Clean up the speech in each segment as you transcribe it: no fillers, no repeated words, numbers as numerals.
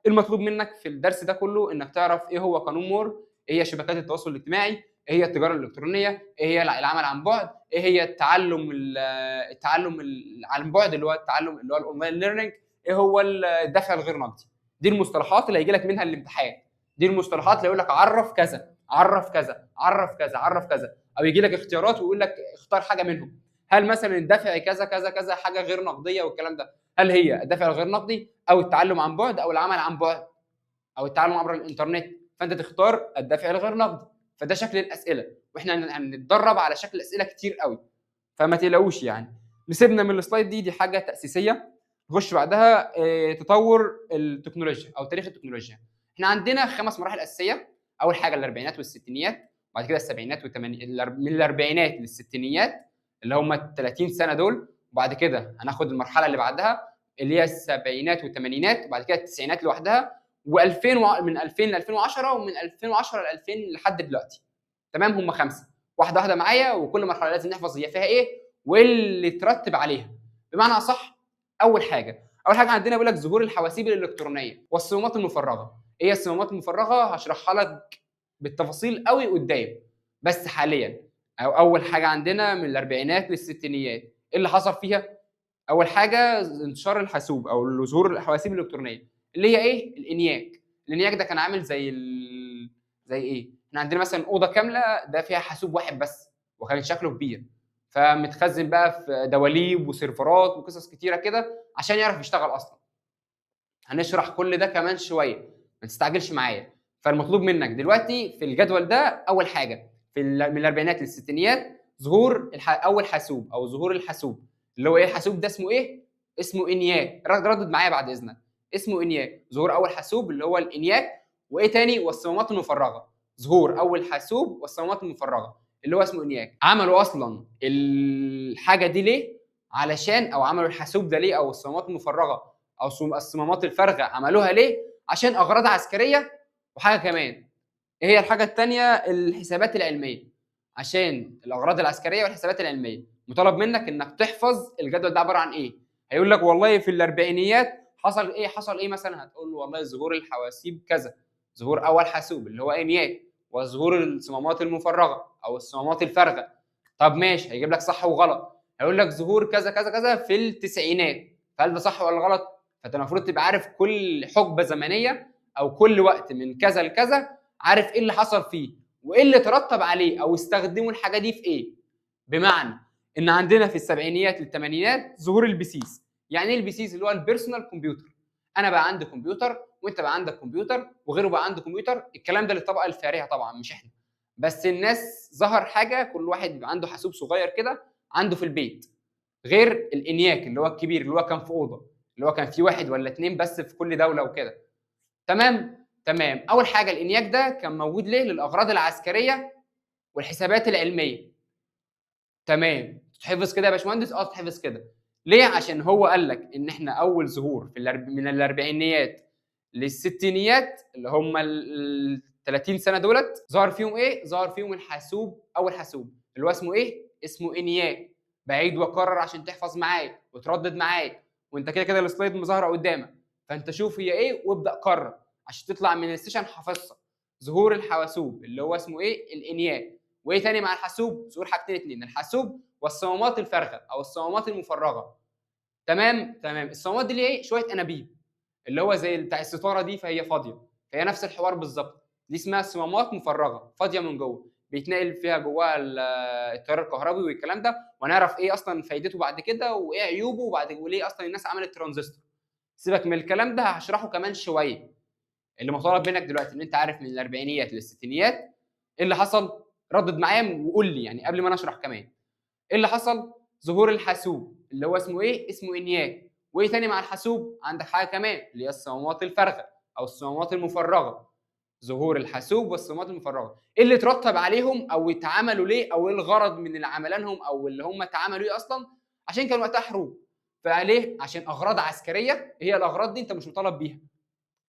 المطلوب منك في الدرس ده كله انك تعرف ايه هو قانون مور، ايه هي شبكات التواصل الاجتماعي، ايه هي التجارة الالكترونية، ايه هي العمل عن بعد، ايه هي التعلم عن بعد اللي هو التعلم اللي هو ال online learning، ايه هو الدفع الغير نقدي. دي المصطلحات اللي هيجي لك منها الامتحان، دي المصطلحات اللي يقول لك عرف كذا، عرف كذا، عرف كذا، عرف كذا، او يجي لك اختيارات ويقول لك اختار حاجة منهم. هل مثلا الدفع كذا كذا كذا حاجة غير نقدية والكلام ده، هل هي الدفع الغير نقدي او التعلم عن بعد او العمل عن بعد او التعلم عبر الانترنت؟ فانت تختار الدفع الغير نقدي. فده شكل الاسئلة، واحنا هنتدرب على شكل الاسئلة كتير قوي، فما تقلقوش يعني. نسيبنا من ال slide دي، دي حاجة تاسيسيه. نخش بعدها تطور التكنولوجيا او تاريخ التكنولوجيا. احنا عندنا 5 مراحل اساسية. اول حاجة الاربعينات والستينيات، بعد كده السبعينات من الاربعينات للستينيات اللي هم 30 سنة دول، وبعد كده هناخد المرحلة اللي بعدها اللي هي السبعينات والثمانينات، وبعد كده التسعينات لوحدها، من 2000 ل 2010، ومن 2010 ل 2000 لحد دلوقتي. تمام، هم 5، واحدة واحدة معايا، وكل مرحلة لازم نحفظ هي فيها ايه واللي ترتب عليها. بمعنى اصح، اول حاجة عندنا بيقول لك ظهور الحواسيب الالكترونية والصمامات المفرغه. ايه الصمامات المفرغه؟ هشرحها لك بالتفاصيل قوي قدام، بس حاليا او اول حاجة عندنا من الاربعينات للستينيات ايه اللي حصل فيها؟ اول حاجة انتشار الحاسوب او ظهور الحواسيب الالكترونية اللي هي ايه؟ الانياك. الانياك ده كان عامل زي ايه؟ احنا عندنا مثلا اوضة كاملة ده فيها حاسوب واحد بس، وكان شكله كبير، فمتخزن بقى في دواليب وسيرفرات وقصص كتيرة كده عشان يعرف يشتغل اصلا. هنشرح كل ده كمان شوية، ما تستعجلش معايا. فالمطلوب منك دلوقتي في الجدول ده اول حاجة في من الاربعينات للستينيات ظهور اول حاسوب او ظهور الحاسوب اللي هو ايه؟ الحاسوب ده اسمه ايه؟ اسمه انياك. ردد معايا بعد اذنك، اسمه انياك. ظهور اول حاسوب اللي هو الانياك، وايه تاني؟ والصمامات المفرغه. ظهور اول حاسوب والصمامات المفرغه اللي هو اسمه انياك. عملوا اصلا الحاجة دي ليه؟ علشان، او عملوا الحاسوب ده ليه، او الصمامات المفرغه او الصمامات الفارغة عملوها ليه؟ عشان اغراض عسكرية. وحاجه كمان، ايه هي الحاجة الثانية؟ الحسابات العلمية. عشان الاغراض العسكرية والحسابات العلمية. مطالب منك انك تحفظ الجدول ده عبارة عن ايه. هيقول لك والله في الاربعينيات حصل ايه، حصل ايه مثلا؟ هتقول له والله ظهور الحواسيب كذا، ظهور اول حاسوب اللي هو انياك، وظهور الصمامات المفرغه او الصمامات الفارغة. طب ماشي، هيجيب لك صح وغلط، هيقول لك ظهور كذا كذا كذا في التسعينات، فهل ده صح ولا غلط؟ فانت المفروض تبقى عارف كل حقبة زمنية او كل وقت من كذا لكذا، عارف ايه اللي حصل فيه وايه اللي ترتب عليه او استخدموا الحاجة دي في ايه. بمعنى ان عندنا في السبعينيات للثمانينات ظهور ال PCs. يعني ايه ال PCs؟ اللي هو ال personal computer. انا بقى عندي كمبيوتر، وانت بقى عندك كمبيوتر، وغيره بقى عنده كمبيوتر. الكلام ده للطبقة الفارهه طبعا، مش احنا بس. الناس ظهر حاجة كل واحد بيبقى عنده حاسوب صغير كده عنده في البيت، غير الانياك اللي هو الكبير اللي هو كان في اوضة، اللي هو كان في واحد ولا اتنين بس في كل دولة وكده. تمام تمام. اول حاجة الانياك ده كان موجود ليه؟ للاغراض العسكرية والحسابات العلمية. تمام، تحفظ كده يا باشمهندس؟ اه تحفظ كده. ليه؟ عشان هو قال لك ان احنا اول ظهور في من الاربعينيات للستينيات اللي هم ال 30 سنة دولت، ظهر فيهم ايه؟ ظهر فيهم الحاسوب، اول حاسوب اللي هو اسمه ايه؟ اسمه انياك. بعيد واكرر عشان تحفظ معايا وتردد معايا، وانت كده كده ال slide مظاهره قدامك، فانت شوف هي ايه وابدا كرر عشان تطلع من ال session حافظها. ظهور الحواسوب اللي هو اسمه ايه؟ الانياك. وايه تاني مع الحاسوب؟ ظهور حاجتين اتنين، الحاسوب والصمامات الفارغة او الصمامات المفرغه. تمام تمام. الصمامات دي اللي ايه؟ شوية انابيب اللي هو زي بتاع الستارة دي، فهي فاضية، فهي نفس الحوار بالظبط. دي اسمها صمامات مفرغة، فاضية من جوه، بيتنقل فيها جواها التيار الكهربي والكلام ده، ونعرف ايه اصلا فايدته بعد كده وايه عيوبه وبعد وليه اصلا الناس عملت ترانزستور. سيبك من الكلام ده، هشرحه كمان شوية. اللي مطالب منك دلوقتي ان انت عارف من الاربعينيات للستينيات ايه اللي حصل. ردد معايا وقول لي يعني قبل ما انا اشرح كمان ايه اللي حصل. ظهور الحاسوب اللي هو اسمه ايه؟ اسمه انياك. وايه تاني مع الحاسوب؟ عندك حاجة كمان اللي هي الصمامات الفارغة او الصمامات المفرغه. ظهور الحاسوب والصمامات المفرغه، ايه اللي اترتب عليهم او اتعملوا ليه، او ايه الغرض من اللي عملانهم او اللي هم اتعملوا ايه اصلا؟ عشان كان وقتها حروب. فليه؟ عشان اغراض عسكرية. هي الاغراض دي انت مش مطالب بيها،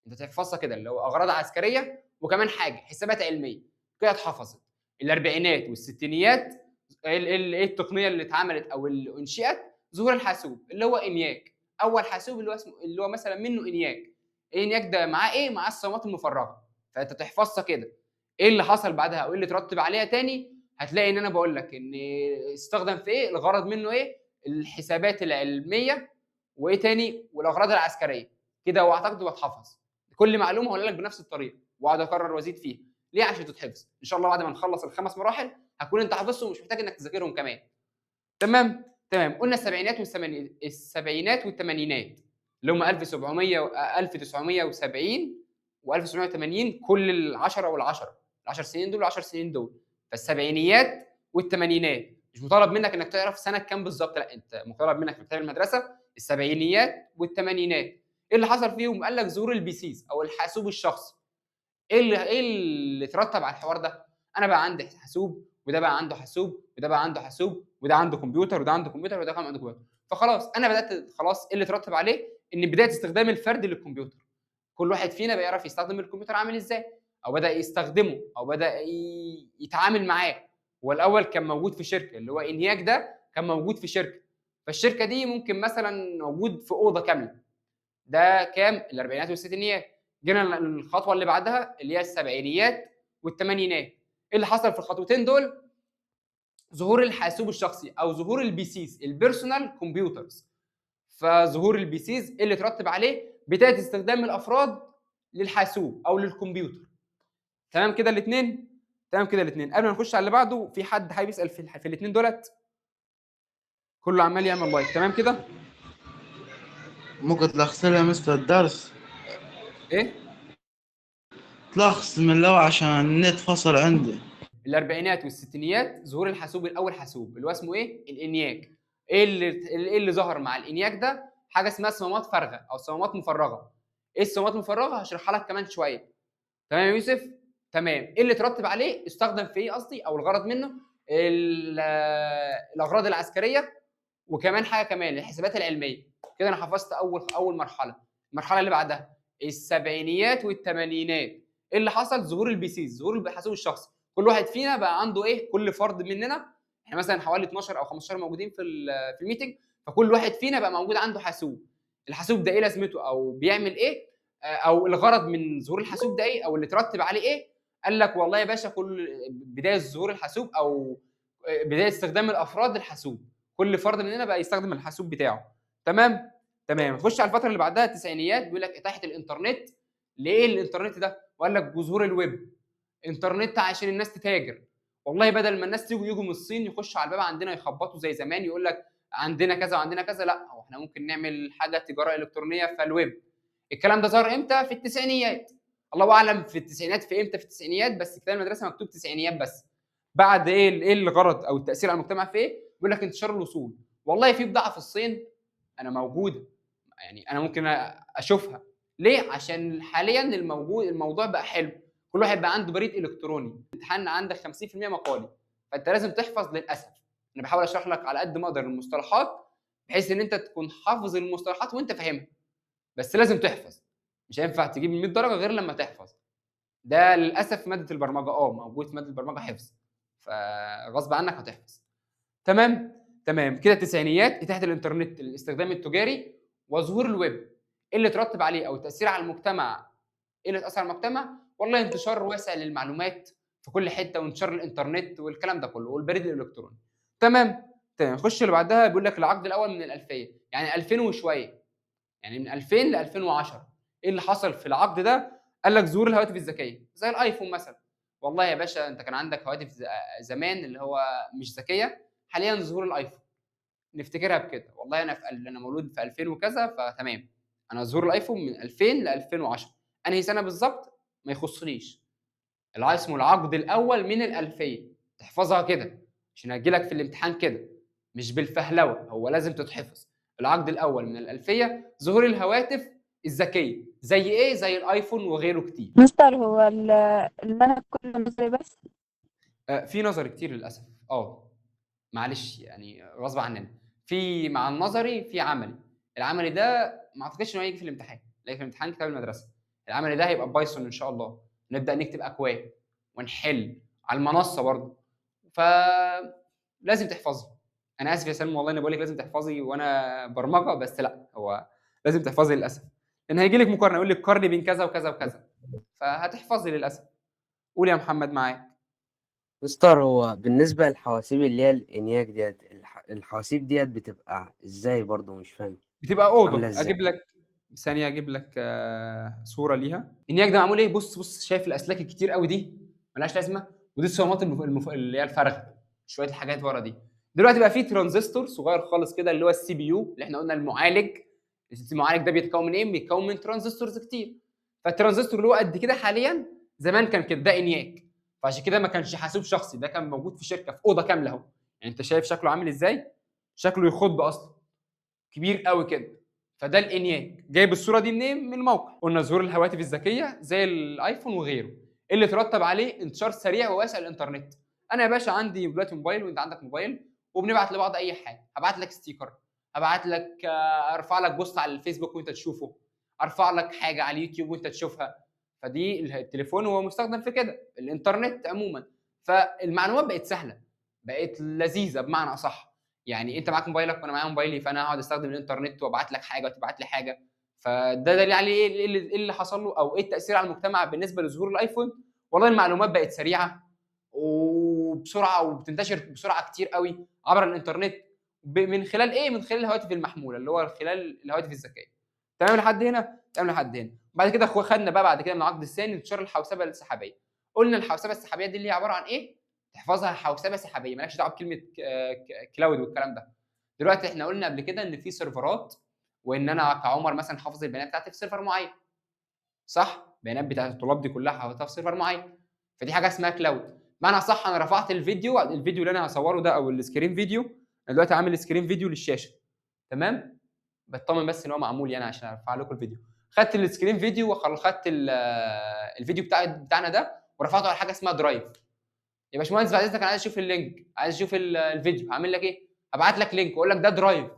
انت تحفظها كده اللي هو اغراض عسكرية، وكمان حاجة حسابات علمية كده اتحفظت. الاربعينات والستينيات ايه التقنية اللي اتعملت او اللي انشئت؟ ظهور الحاسوب اللي هو انياك، اول حاسوب اللي هو اسمه اللي هو مثلا منه انياك، ال ENIAC ده معاه ايه؟ معاه الصمامات المفرغه، فانت تحفظها كده. ايه اللي حصل بعدها او ايه اللي ترتب عليها تاني؟ هتلاقي ان انا بقول لك ان استخدم في ايه، الغرض منه ايه، الحسابات العلمية وايه تاني، والاغراض العسكرية كده. واعتقد واتحفظ كل معلومة هقول لك بنفس الطريقة واقعد اكرر وازيد فيها. ليه؟ عشان تتحفظ. ان شاء الله بعد ما نخلص الخمس مراحل هكون انت حافظهم ومش محتاج انك تذاكرهم كمان. تمام تمام. قلنا السبعينات والثمانينات، السبعينات والثمانينات اللي هم 1700 1970 و1980، كل ال10 وال10، ال10 سنين دول وال10 سنين دول. فالسبعينيات والثمانينات مش مطالب منك انك تعرف سنة كام بالظبط، لا انت مطالب منك في كتاب المدرسة السبعينيات والثمانينات. ايه اللي حصل فيهم؟ قال لك ظهور ال PCs او الحاسوب الشخصي. ايه اللي اترتب على الحوار ده؟ انا بقى عندي حاسوب، وده بقى عنده حاسوب، وده بقى عنده حاسوب، وده عنده كمبيوتر، وده عنده كمبيوتر، وده كمان عنده كمبيوتر. فخلاص انا بدات خلاص. ايه اللي اترتب عليه؟ ان بداية استخدام الفرد للكمبيوتر، كل واحد فينا بيعرف يستخدم الكمبيوتر عامل ازاي، او بدا يستخدمه، او بدا يتعامل معاه. هو الاول كان موجود في شركة، اللي هو ENIAC ده كان موجود في شركة، فالشركه دي ممكن مثلا موجود في اوضة كاملة. ده كام؟ الاربعينات والستينيات. جينا الخطوة اللي بعدها اللي هي السبعينيات والثمانينات. ايه اللي حصل في الخطوتين دول؟ ظهور الحاسوب الشخصي او ظهور ال PCs، ال personal computers. فظهور ال PCs ايه اللي ترتب عليه؟ بداية استخدام الافراد للحاسوب او للكمبيوتر. تمام كده الاثنين؟ تمام كده الاثنين. قبل ما نخش على اللي بعده، في حد حابب يسال في الاثنين دولت؟ كله عمال يعمل like. تمام كده؟ ممكن تلخص لي يا مستر الدرس؟ ايه؟ تلخص من الاول عشان النت فصل عندي. الاربعينات والستينيات ظهور الحاسوب، الاول حاسوب اللي هو اسمه ايه؟ ال ENIAC. ايه اللي ظهر مع ال ENIAC ده؟ حاجة اسمها صمامات فارغة او صمامات مفرغة. ايه الصمامات المفرغه؟ هشرحها لك كمان شوية. تمام يا يوسف؟ تمام. ايه اللي ترتب عليه؟ استخدم في ايه قصدي، او الغرض منه؟ الاغراض العسكرية، وكمان حاجة كمان الحسابات العلمية. كده انا حفظت اول مرحلة. المرحلة اللي بعدها السبعينيات والثمانينات، ايه اللي حصل؟ ظهور ال PCs، ظهور الحاسوب الشخصي. كل واحد فينا بقى عنده ايه؟ كل فرد مننا، احنا مثلا حوالي 12 او 15 موجودين في ال meeting، فكل واحد فينا بقى موجود عنده حاسوب. الحاسوب ده ايه لازمته او بيعمل ايه، او الغرض من ظهور الحاسوب ده ايه، او اللي ترتب عليه ايه؟ قال لك والله يا باشا كل بداية ظهور الحاسوب او بداية استخدام الافراد للحاسوب، كل فرد مننا بقى يستخدم الحاسوب بتاعه. تمام تمام. نخش على الفترة اللي بعدها التسعينيات. بيقول لك اتاحة الانترنت. ليه الانترنت ده؟ وقال لك ظهور الويب، انترنت عشان الناس تتاجر. والله بدل ما الناس يجوا من الصين يخشوا على الباب عندنا يخبطوا زي زمان، يقول لك عندنا كذا وعندنا كذا، لا هو احنا ممكن نعمل حاجة تجارة الكترونية. فالويب الكلام ده ظهر امتى؟ في التسعينيات. الله اعلم في التسعينات في امتى في التسعينيات، بس كتاب المدرسة مكتوب تسعينيات بس. بعد ايه الغرض او التاثير على المجتمع في ايه؟ بيقول لك انتشار الوصول. والله في بضاعة في الصين انا موجودة، يعني انا ممكن اشوفها. ليه؟ عشان حاليا الموجود الموضوع بقى حلو، كل واحد بقى عنده بريد الكتروني. الامتحان عندك 50% مقالي، فانت لازم تحفظ. للاسف انا بحاول اشرح لك على قد ما اقدر المصطلحات بحيث ان انت تكون حافظ المصطلحات وانت فاهمها، بس لازم تحفظ. مش هينفع تجيب 100 درجه غير لما تحفظ. ده للاسف مادة البرمجة، موجود في مادة البرمجة حفظ، فغصب عنك هتحفظ. تمام تمام كده. التسعينيات اتاحة الانترنت للاستخدام التجاري وظهور الويب. ايه اللي ترتب عليه او التاثير على المجتمع؟ ايه اللي اتاثر على المجتمع؟ والله انتشار واسع للمعلومات في كل حتة، وانتشار الانترنت والكلام ده كله والبريد الالكتروني. تمام تمام. خش اللي بعدها. بيقول لك العقد الاول من الالفية، يعني 2000 وشوية، يعني من 2000 ل 2010. ايه اللي حصل في العقد ده؟ قال لك ظهور الهواتف الذكية زي الايفون مثلا. والله يا باشا انت كان عندك هواتف زمان اللي هو مش ذكية، حاليا ظهور الايفون نفتكرها بكده. والله انا مولود في 2000 وكذا، فتمام انا ظهور الايفون من 2000 ل 2010، انهي سنة بالظبط ما يخصنيش. اللي اسمه العقد الاول من الالفية، تحفظها كده عشان هتجيلك في الامتحان كده، مش بالفهلوه، هو لازم تتحفظ. العقد الاول من الالفية ظهور الهواتف الذكية زي ايه؟ زي الايفون وغيره كتير. مستر، هو المنهج كله نظري بس؟ آه، في نظري كتير للاسف، معلش يعني غصب عننا. في مع النظري في عملي. العملي ده ما اعتقدش انه هيجي في الامتحان، لا في الامتحان كتاب المدرسة. العملي ده هيبقى Python ان شاء الله، نبدا نكتب اكواد ونحل على المنصة برضه، فلازم تحفظي. انا اسف يا سلمى والله انا بقول لك لازم تحفظي وانا برمجة، بس لا هو لازم تحفظي للاسف. لان هيجي لك مقارنة يقول لك قارني بين كذا وكذا وكذا، فهتحفظي للاسف. قول يا محمد معاك. مستر، هو بالنسبة للحواسيب اللي هي ال ENIAC ديت، الحواسيب ديت بتبقى ازاي برضو؟ مش فاهم بتبقى عاملة اوضة. ازاي. اجيب لك ثانية، اجيب لك صوره ليها. ENIAC ده معمول ايه؟ بص بص، شايف الاسلاك الكتير قوي دي ملهاش لازمه، ودي الصمامات اللي هي الفارغة، شوية الحاجات ورا دي. دلوقتي بقى في ترانزستور صغير خالص كده اللي هو ال CPU اللي احنا قلنا المعالج. المعالج ده بيتكون من ايه؟ بيتكون من transistors كتير. فالترانزستور اللي هو قد كده حاليا، زمان كان كده، ده ENIAC. فعشان كده ما كانش حاسوب شخصي، ده كان موجود في شركة في اوضة كاملة اهو. يعني انت شايف شكله عامل ازاي؟ شكله يخض اصلا، كبير قوي كده. فده ال ENIAC. جايب الصورة دي منين؟ من الموقع. قلنا ظهور الهواتف الذكية زي الايفون وغيره، اللي ترتب عليه انتشار سريع وواسع الانترنت. انا يا باشا عندي دلوقتي موبايل وانت عندك موبايل، وبنبعت لبعض اي حاجة. هبعت لك sticker، هبعت لك ارفع لك post على الفيسبوك وانت تشوفه، ارفع لك حاجة على اليوتيوب وانت تشوفها. فدي التليفون هو مستخدم في كده، الانترنت عموما. فالمعلومات بقت سهلة، بقت لذيذة بمعنى اصح. يعني انت معاك موبايلك وانا معايا موبايلي، فانا هقعد استخدم الانترنت وابعت لك حاجة وتبعت لي حاجة. فده دليل عليه ايه اللي حصل له، او ايه التاثير على المجتمع بالنسبة لظهور الايفون. والله المعلومات بقت سريعة وبسرعة، وبتنتشر بسرعة كتير قوي عبر الانترنت، من خلال ايه؟ من خلال الهواتف المحمولة اللي هو خلال الهواتف الذكية. تمام لحد هنا؟ تمام لحد هنا. بعد كده خدنا بقى بعد كده من العقد الثاني انتشار الحوسبه السحابيه. قلنا الحوسبه السحابيه دي اللي هي عبارة عن ايه؟ تحفظها حوسبه سحابيه، مالكش دعوه بكلمه cloud والكلام ده. دلوقتي احنا قلنا قبل كده ان في سيرفرات، وان انا كعمر مثلا حافظ البيانات بتاعتي في server معين، صح؟ البيانات بتاعت الطلاب دي كلها حافظها في server معين، فدي حاجة اسمها cloud. معنى صح، انا رفعت الفيديو اللي انا هصوره ده او ال screen video، انا دلوقتي عامل screen video للشاشه، تمام؟ بطمن بس ان هو معمول يعني عشان ارفع لكم الفيديو. خدت ال screen video وخدت الفيديو بتاعنا ده ورفعته على حاجة اسمها Drive. يا باشمهندس بعد اذنك انا عايز اشوف ال link، عايز اشوف الفيديو، هعمل لك ايه؟ هبعت لك link واقول لك ده Drive.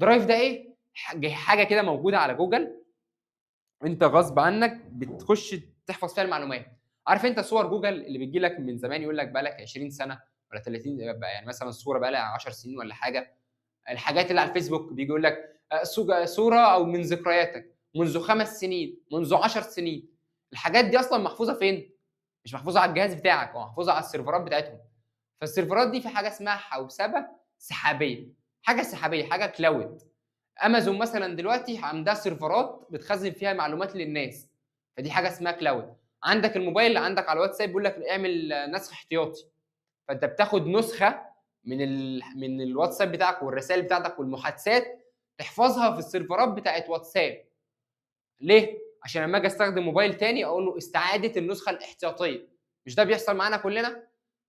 Drive ده ايه؟ حاجة كده موجودة على جوجل، انت غصب عنك بتخش تحفظ فيها المعلومات. عارف انت صور جوجل اللي بتجي لك من زمان، يقول لك بقى لك 20 سنة ولا 30، يعني مثلا صوره بقى لها 10 سنين ولا حاجة. الحاجات اللي على الفيسبوك بيجي يقول لك صوره او من ذكرياتك منذ 5 سنين، منذ 10 سنين. الحاجات دي اصلا محفوظة فين؟ مش محفوظة على الجهاز بتاعك، هو محفوظة على السيرفرات بتاعتهم. فالسيرفرات دي في حاجة اسمها حوسبه سحابيه، حاجة سحابيه، حاجة cloud. امازون مثلا دلوقتي عندها سيرفرات بتخزن فيها معلومات للناس، فدي حاجة اسمها cloud. عندك الموبايل اللي عندك على الواتساب بيقول لك اعمل نسخ احتياطي، فانت بتاخد نسخه من الواتساب بتاعك والرسائل بتاعتك والمحادثات، تحفظها في السيرفرات بتاعت واتساب. ليه؟ عشان لما اجي استخدم موبايل تاني اقول له استعاده النسخة الاحتياطيه. مش ده بيحصل معانا كلنا؟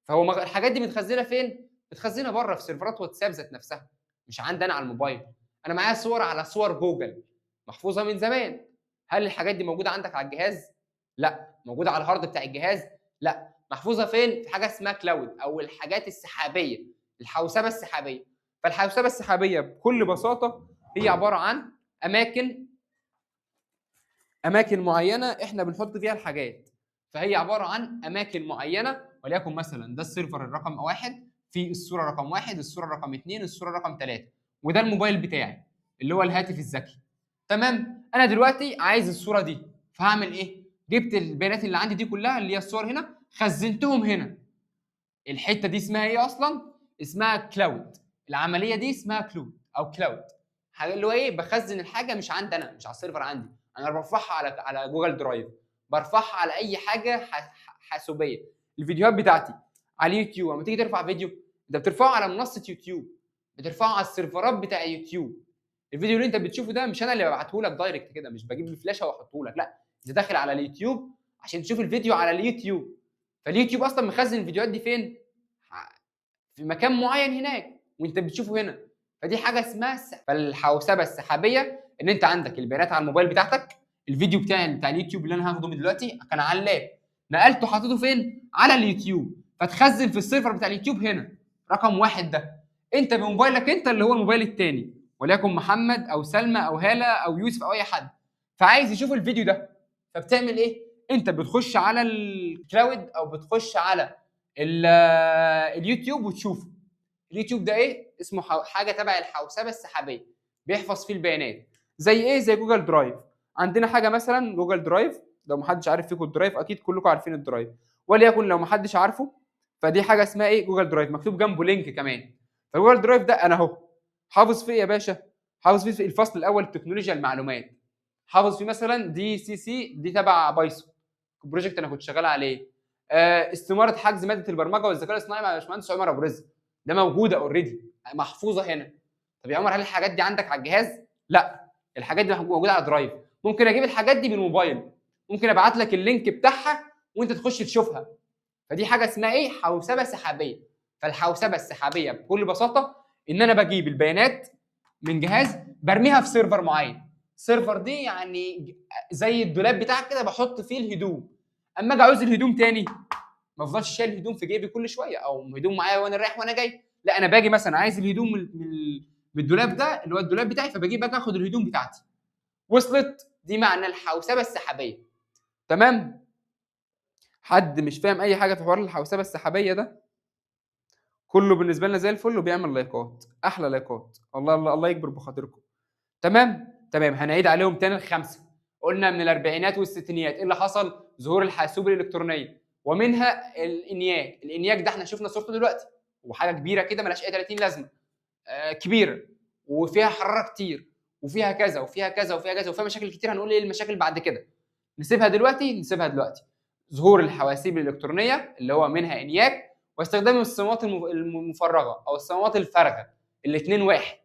فهو الحاجات دي متخزنه فين؟ متخزنه بره في سيرفرات واتساب ذات نفسها، مش عندي انا على الموبايل. انا معايا صور على صور جوجل محفوظة من زمان. هل الحاجات دي موجودة عندك على الجهاز؟ لا. موجودة على ال hard بتاع الجهاز؟ لا. محفوظة فين؟ في حاجة اسمها cloud او الحاجات السحابيه، الحوسبه السحابيه. فالحوسبه السحابيه بكل بساطة هي عبارة عن اماكن معينة احنا بنحط فيها الحاجات. فهي عبارة عن اماكن معينة، وليكن مثلا ده ال server الرقم 1، في الصورة رقم 1، الصورة رقم 2، الصورة رقم 3، وده الموبايل بتاعي اللي هو الهاتف الذكي. تمام؟ انا دلوقتي عايز الصورة دي، فهعمل ايه؟ جبت البيانات اللي عندي دي كلها اللي هي الصور هنا، خزنتهم هنا. الحتة دي اسمها ايه اصلا؟ اسمها cloud. العملية دي اسمها cloud او cloud، حاجة اللي هو ايه؟ بخزن الحاجة مش عندي انا، مش على ال server عندي، انا برفعها على جوجل درايف، برفعها على اي حاجة حاسوبيه. الفيديوهات بتاعتي على اليوتيوب، لما تيجي ترفع فيديو انت بترفعه على منصة يوتيوب، بترفعه على السيرفرات بتاع يوتيوب. الفيديو اللي انت بتشوفه ده مش انا اللي ببعته لك direct كده، مش بجيب الفلاشه واحطه لك، لا، انت داخل على اليوتيوب عشان تشوف الفيديو على اليوتيوب. فاليوتيوب اصلا مخزن الفيديوهات دي فين؟ في مكان معين هناك وانت بتشوفه هنا. فدي حاجة اسمها فالحوسبه السحابيه، ان انت عندك البيانات على الموبايل بتاعتك، الفيديو بتاع اليوتيوب اللي انا هاخده من دلوقتي كان على ال lap، نقلته حطيته فين؟ على اليوتيوب، فتخزن في ال server بتاع اليوتيوب هنا رقم 1 ده. انت بموبايلك انت اللي هو الموبايل الثاني، وليكن محمد او سلمى او هاله او يوسف او اي حد، فعايز يشوف الفيديو ده، فبتعمل ايه؟ انت بتخش على ال cloud او بتخش على اليوتيوب وتشوفه. اليوتيوب ده ايه؟ اسمه حاجة تبع الحوسبه السحابيه، بيحفظ فيه البيانات. زي ايه؟ زي جوجل درايف. عندنا حاجة مثلا Google Drive، لو محدش عارف فيكم ال Drive، اكيد كلكم عارفين ال Drive، وليكن لو محدش عارفه فدي حاجة اسمها ايه؟ Google Drive، مكتوب جنبه link كمان. ف Google Drive ده انا اهو حافظ فيه إيه يا باشا؟ حافظ فيه في الفصل الاول تكنولوجيا المعلومات، حافظ فيه مثلا DCC دي تبع Python project انا كنت شغال عليه، استماره حجز مادة البرمجة والذكاء الاصطناعي مع باشمهندس عمر ابو رزق، ده موجودة already محفوظة هنا. طب يا عمر هل الحاجات دي عندك على الجهاز؟ لا، الحاجات دي موجودة على Drive. ممكن اجيب الحاجات دي بالموبايل، ممكن ابعت لك ال link بتاعها وانت تخش تشوفها. فدي حاجة اسمها ايه؟ حوسبه سحابيه. فالحوسبه السحابيه بكل بساطة ان انا بجيب البيانات من جهاز برميها في server معين. server دي يعني زي الدولاب بتاعك كده، بحط فيه الهدوم. اما اجي اعوز الهدوم تاني ما افضلش شايل الهدوم في جيبي كل شوية، او هدوم معايا وانا رايح وانا جاي، لا انا باجي مثلا عايز الهدوم من الدولاب ده اللي هو الدولاب بتاعي، فبجيب باجي اخد الهدوم بتاعتي. وصلت؟ دي معنى الحوسبه السحابيه. تمام؟ حد مش فاهم اي حاجة في حوار الحوسبه السحابيه ده؟ كله بالنسبة لنا زي الفل وبيعمل لايكات، احلى لايكات، الله الله الله يكبر بخاطركم. تمام؟ تمام. هنعيد عليهم تاني الخمسة. قلنا من الاربعينات والستينيات ايه اللي حصل؟ ظهور الحاسوب الالكترونية ومنها الانياك. الانياك ده احنا شفنا صورته دلوقتي، وحاجه كبيرة كده ملهاش اي 30 لازمه، كبيرة وفيها حرارة كتير وفيها كذا وفيها كذا وفيها كذا وفيها مشاكل كتير. هنقول ايه المشاكل بعد كده، نسيبها دلوقتي، نسيبها دلوقتي. ظهور الحواسيب الالكترونية اللي هو منها انياك، واستخدام الصمامات المفرغه او الصمامات الفارغة، الاثنين واحد.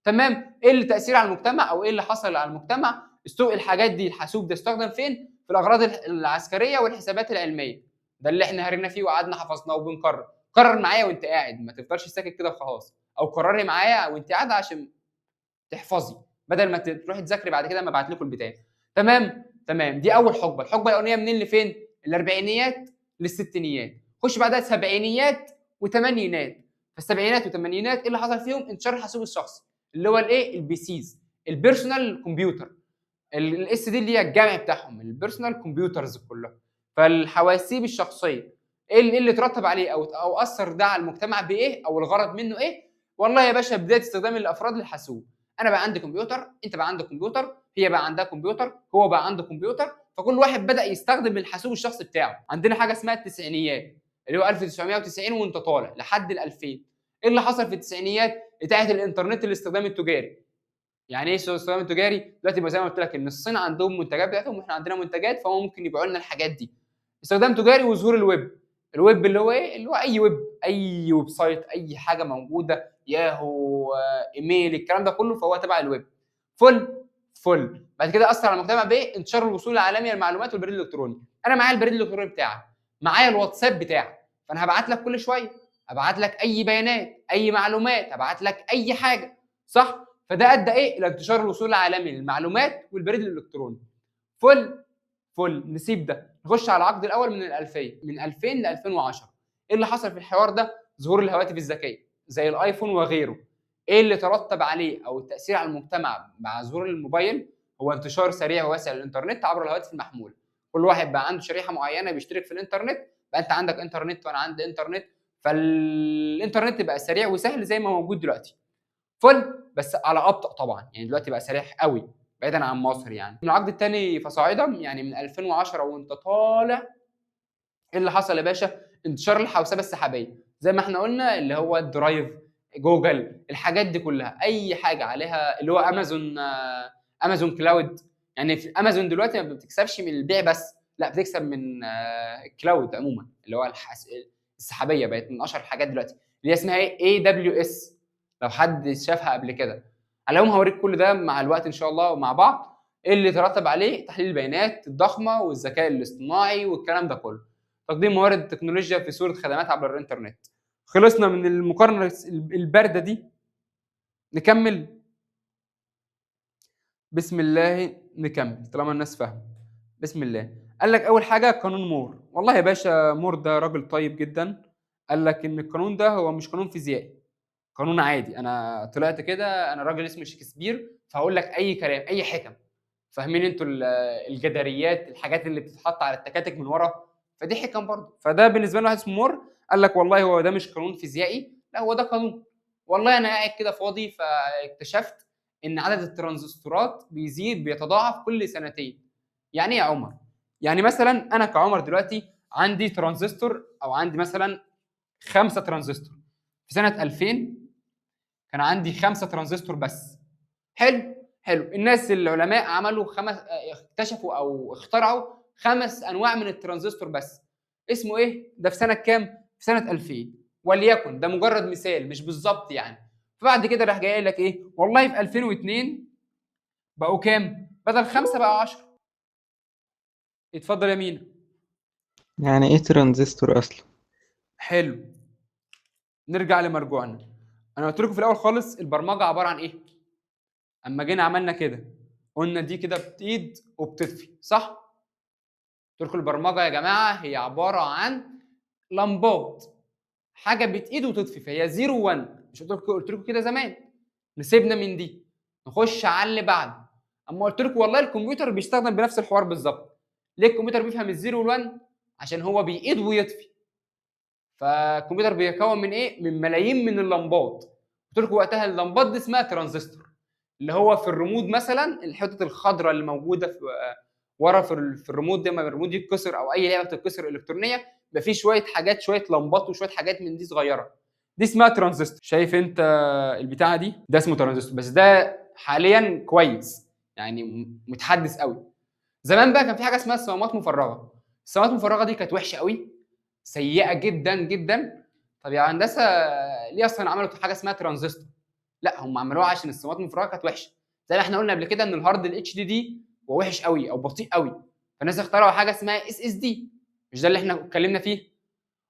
تمام؟ ايه اللي تاثير على المجتمع او ايه اللي حصل على المجتمع؟ سوق الحاجات دي، الحاسوب ده استخدم فين؟ في الاغراض العسكرية والحسابات العلمية. ده اللي احنا هرينا فيه وقعدنا حفظناه وبنكرر. كرر معايا وانت قاعد، ما تفضلش ساكت كده وخلاص، او كرري معايا وانت قاعدة عشان تحفظي بدل ما تروحي تذاكري بعد كده ما ابعت لكم البتاع. تمام؟ تمام. دي اول حقبة. الحقبة الاولانية منين لفين؟ الاربعينيات للستينيات. خش بعدها سبعينيات وثمانينات. فالسبعينات والثمانينات ايه اللي حصل فيهم؟ انتشار الحاسوب الشخصي اللي هو الايه؟ ال PCs، ال personal computer، ال S دي اللي هي الجمع بتاعهم، ال personal computers كلها. فالحواسيب الشخصية ايه اللي اترتب عليه او اثر ده على المجتمع بايه، او الغرض منه ايه؟ والله يا باشا بداية استخدام الافراد للحاسوب. انا بقى عندي كمبيوتر، انت بقى عندك كمبيوتر، هي بقى عندها كمبيوتر، هو بقى عنده كمبيوتر، فكل واحد بدا يستخدم الحاسوب الشخصي بتاعه. عندنا حاجة اسمها التسعينيات اللي هو 1990 وانت طالع لحد ال 2000. ايه اللي حصل في التسعينيات؟ اتاحة الانترنت للاستخدام التجاري. يعني ايه الاستخدام التجاري؟ دلوقتي بقى زي ما قلت لك ان الصين عندهم منتجات بتاعتهم واحنا عندنا منتجات، فهم ممكن يبيعوا لنا الحاجات دي. استخدام تجاري وظهور ال web. ال web اللي هو ايه؟ اللي هو اي ويب، اي website، اي حاجة موجودة، ياهو، ايميل، الكلام ده كله فهو تبع الويب. فل فل. بعد كده اثر على المجتمع بايه؟ انتشار الوصول العالمي للمعلومات والبريد الالكتروني. انا معايا البريد الالكتروني بتاعك، معايا الواتساب بتاعك، فانا هبعت لك كل شوية، هبعت لك اي بيانات، اي معلومات، هبعت لك اي حاجة، صح؟ فده ادى ايه؟ الى انتشار الوصول العالمي للمعلومات والبريد الالكتروني. فل فل. نسيب ده، نخش على العقد الاول من الالفية، من 2000 ل 2010. ايه اللي حصل في الحوار ده؟ ظهور الهواتف الذكية زي الايفون وغيره. ايه اللي ترتب عليه او التاثير على المجتمع مع ظهور الموبايل؟ هو انتشار سريع وواسع للانترنت عبر الهواتف المحمولة. كل واحد بقى عنده شريحة معينة بيشترك في الانترنت، بقى انت عندك انترنت وانا عندي انترنت، فالانترنت بقى سريع وسهل زي ما موجود دلوقتي. فل، بس على ابطا طبعا، يعني دلوقتي بقى سريع قوي بعيدا عن مصر. يعني من العقد الثاني فصاعدا، يعني من 2010 وانت طالع، ايه اللي حصل يا باشا؟ انتشار الحوسبه السحابيه زي ما احنا قلنا، اللي هو ال Drive، جوجل، الحاجات دي كلها، اي حاجة عليها اللي هو امازون، امازون cloud. يعني في امازون دلوقتي ما بتكسبش من البيع بس، لا بتكسب من ال cloud عموما، اللي هو السحابيه بقت من اشهر الحاجات دلوقتي، اللي هي اسمها ايه؟ AWS، لو حد شافها قبل كده. على العموم هوريك كل ده مع الوقت ان شاء الله ومع بعض. ايه اللي ترتب عليه؟ تحليل البيانات الضخمة والذكاء الاصطناعي والكلام ده كله، تقديم موارد التكنولوجيا في صوره خدمات عبر الانترنت. خلصنا من المقارنة البارده دي، نكمل بسم الله، نكمل طالما الناس فاهمه. بسم الله. قال لك اول حاجة قانون مور. والله يا باشا مور ده راجل طيب جدا، قال لك ان القانون ده هو مش قانون فيزيائي، قانون عادي. انا طلعت كده، انا راجل اسمه شكسبير، فهقول لك اي كلام، اي حكم. فاهمين انتوا الجداريات، الحاجات اللي بتتحط على التكاتك من ورا، فدي حكم برضه. فده بالنسبة لنا واحد اسمه مور قال لك والله هو ده مش قانون فيزيائي، لا هو ده قانون. والله انا قاعد كده فاضي فاكتشفت ان عدد الترانزستورات بيزيد، بيتضاعف كل سنتين. يعني ايه يا عمر؟ يعني مثلا انا كعمر دلوقتي عندي ترانزستور، او عندي مثلا 5 ترانزستور. في سنة 2000 كان عندي 5 ترانزستور بس. حلو حلو. الناس العلماء عملوا خمس، اكتشفوا او اخترعوا 5 انواع من الترانزستور بس. اسمه ايه ده؟ في سنة كام؟ في سنة 2000 وليكن، ده مجرد مثال مش بالظبط يعني. فبعد كده راح جاي لك ايه؟ والله في 2002 بقوا كام؟ بدل 5 بقوا 10. اتفضل يا مينا. يعني ايه ترانزستور اصلا؟ حلو، نرجع لمرجوعنا. انا قلت لكم في الاول خالص البرمجة عبارة عن ايه؟ اما جينا عملنا كده قلنا دي كده بتقيد وبتطفي، صح؟ قلت لكم البرمجة يا جماعة هي عبارة عن لمبات، حاجة بتقيد وتطفي، فهي 0 1. مش قلت لكم كده زمان؟ نسيبنا من دي نخش على اللي بعده. اما قلت لكم والله الكمبيوتر بيستخدم بنفس الحوار بالظبط. ليه الكمبيوتر بيفهم ال zero وال one؟ عشان هو بيقيد ويطفي. فالكمبيوتر بيتكون من ايه؟ من ملايين من اللمبات. قلت لكم وقتها اللمبات دي اسمها ترانزستور، اللي هو في الريموت مثلا الحتة الخضراء اللي موجودة في ورا في الريموت ده، لما الريموت يتكسر او اي لعبه بتتكسر الكترونية يبقى في شوية حاجات، شوية لمبات وشوية حاجات من دي صغيرة، دي اسمها ترانزستور. شايف انت البتاعه دي؟ ده اسمه ترانزستور، بس ده حاليا كويس يعني متحدث قوي. زمان بقى كان في حاجة اسمها صمامات مفرغة. الصمامات المفرغه دي كانت وحشة قوي، سيئه جدا جدا. طب يا هندسة ليه اصلا عملوا حاجة اسمها ترانزستور؟ لا، هم عملوها عشان الصمامات المفرغه كانت وحشة. زي ما احنا قلنا قبل كده ان ال hard ال HDD هو وحش قوي او بطيء قوي، فالناس اخترعوا حاجة اسمها SSD. مش ده اللي احنا اتكلمنا فيه؟